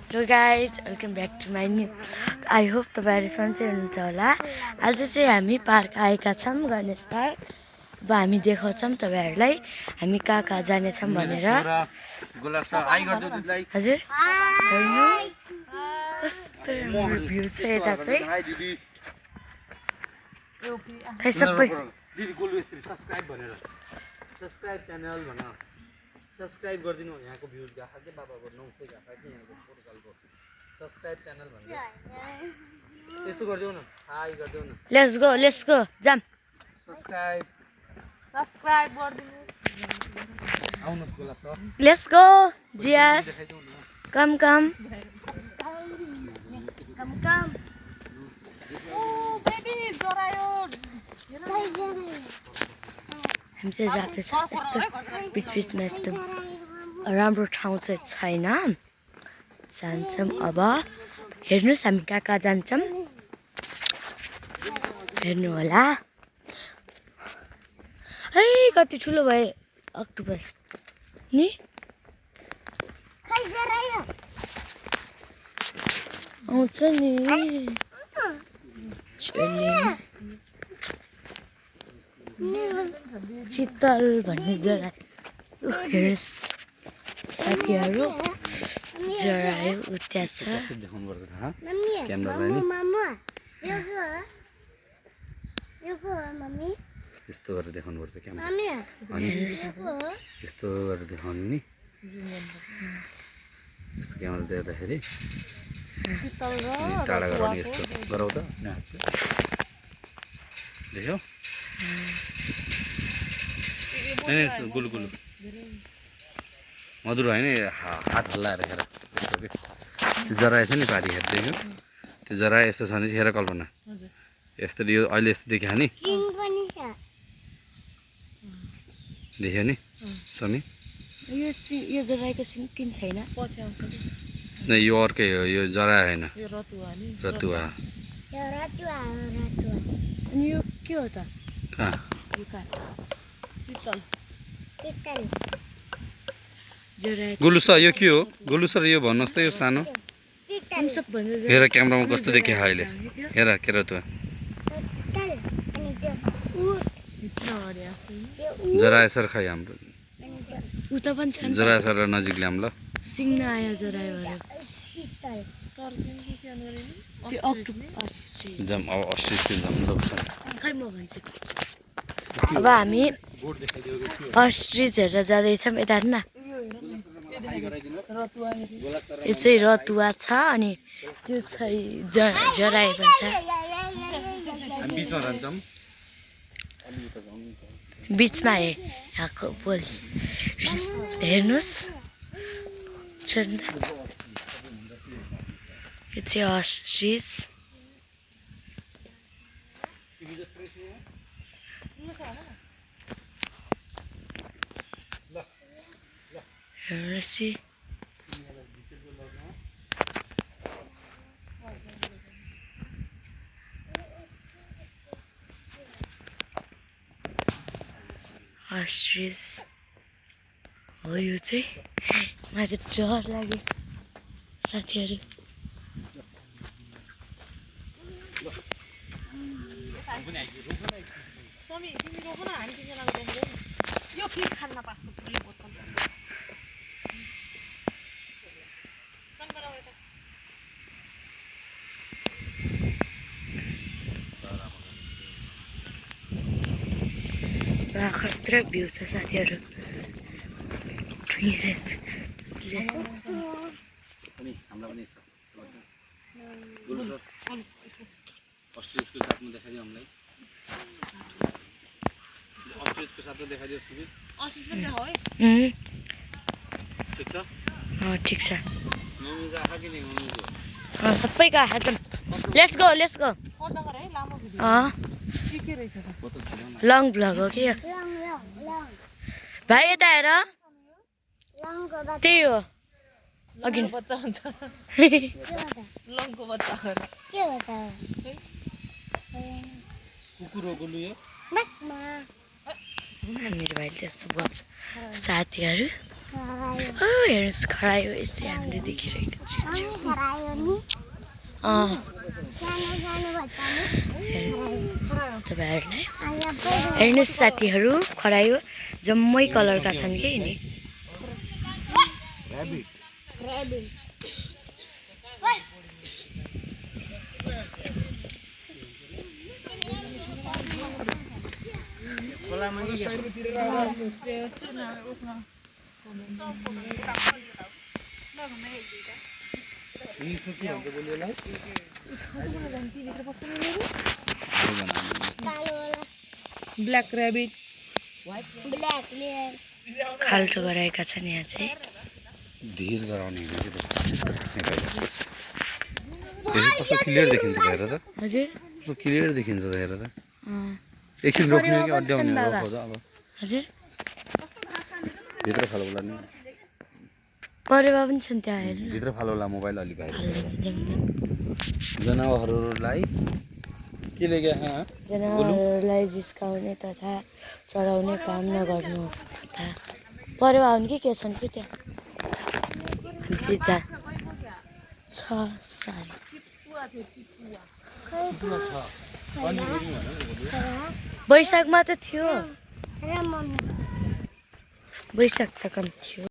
Hello guys welcome back to my new I hope तपाईँहरू सन्चै हुनुहुन्छ होला। आज चाहिँ हामी पार्क आएका छौँ, गणेश पार्क। अब हामी देखाउँछौँ तपाईँहरूलाई हामी कहाँ कहाँ जानेछौँ भनेर। हजुर हेर्नु कस्तो राम्रो भ्यू छ यता चाहिँ। खै सबै सब्सक्राइब गरिदिनु यहाँको भ्यू गाखा के बाबाको 900 गाखा के यहाँको पोर्टलको सब्सक्राइब च्यानल भन्नु यस्तो गर्दिउ न हाई गर्दिउ न लेट्स गो जाम सब्सक्राइब गरिदिनु आउनुस् गोला सर लेट्स गो जियास कम ओ बेबी जरायो हामी चाहिँ जाँदैछ यस्तो बिचबिचमा यस्तो राम्रो ठाउँ चाहिँ छैन। जान्छौँ अब हेर्नुहोस् हामी कहाँ कहाँ जान्छौँ हेर्नु होला। है कति ठुलो भए अक्टोपस नि आउँछ नि शीतल भन्ने जरा हेर्नुहोस् साथीहरू जरायो उता छ। यस्तो गरेर देखाउनु पर्छ क्यामेरा अनि यस्तो गरेर देखाउनु नि यस्तो क्यामेरा देख्दाखेरि टाढा गएर नि यस्तो गराउ त देख्यौ गुलु गुलु मधुर होइन हात हल्लाएर हेर त्यस्तो के त्यो जरा छ नि पारी हेर्दैछु त्यो जरा यस्तो छ भने हेर कल्पना यस्तो यो अहिले यस्तो देखियो नि देख्यो नि समी यो जराको सिङ किन छैन न यो अर्कै हो यो जरा होइन रतुवा अनि यो के हो त कहाँ गुलु सर यो के हो गुलु सर यो भन्नुहोस् त यो सानो हेर क्यामेरामा कस्तो देखियो अहिले हेर के र त जरा यसर खाइ हाम्रो उता पनि छ जरा यसर नजिक ल्याम ल सिङ आयो जरायो त्यो अक्टोपस जाम अब अस्ट्रिच जाम ल खै म भन्छु। अब हामी अस्ट्रिच हेरेर जाँदैछौँ यता हेर्न यो चाहिँ रतुवा छ अनि त्यो चाहिँ जरायो पनि छ। बिचमा यहाँको बोल हेर्नुहोस् यो चाहिँ अस्ट्रिच हेर्नुहोस् अस्ट्रिच हो यो चाहिँ मलाई त डर लाग्यो साथीहरू। समी तिमी रोक न हामी तिमीलाई देख्दैन यो के खान्न पास्तो पुरै बोतल खतरा भ्यू छ साथीहरू। अस्ट्रिचको साथमा देखाइदियो हामीलाई अस्ट्रिचको साथमा देखाइदियो सुबि अस्ट्रिच पनि देखाउ है ठिक छ ठिक छ मम्मीको आँखा कि नि मम्मीको सबैको आँखा जाम लेट्स गो कट नगर है लामो भिडियो के रहेछ त लङ भ्लग हो कि यो भाइ यता हेर त्यही हो अघि बच्चा हुन्छ लङको बच्चा हो कुकुर हो गोलु यो मेरो भाइले त्यस्तो बोल्छ साथीहरू। हेर्नुहोस् खरायो यस्तै हामीले देखिरहेको चिज तपाईँहरूलाई हेर्नुहोस् साथीहरू खरायो जम्मै कलरका छन् कि नि ब्ल्याक ऱ्याबिट खाल्टो गराएका छन् यहाँ चाहिँ धीर गराउने कस्तो क्लियर देखिन्छ हेर त हजुर कस्तो क्लियर देखिन्छ त हेर त एकछिन रोक्ने कि अड्याउने रोक्छ अब हजुर भित्र फालोला नि परेवा पनि छन् त्यहाँ हेर्नु भित्र फालोला मोबाइल अलिक बाहिर हाल्दैन जनावरहरूलाई के लेख्या जनावरहरूलाई जिस्काउने तथा चराउने काम नगर्नु तथा परेवा हुन् कि के छन् कि त्यहाँ छ सायद वैशाखमा त थियो वैशाख त कम थियो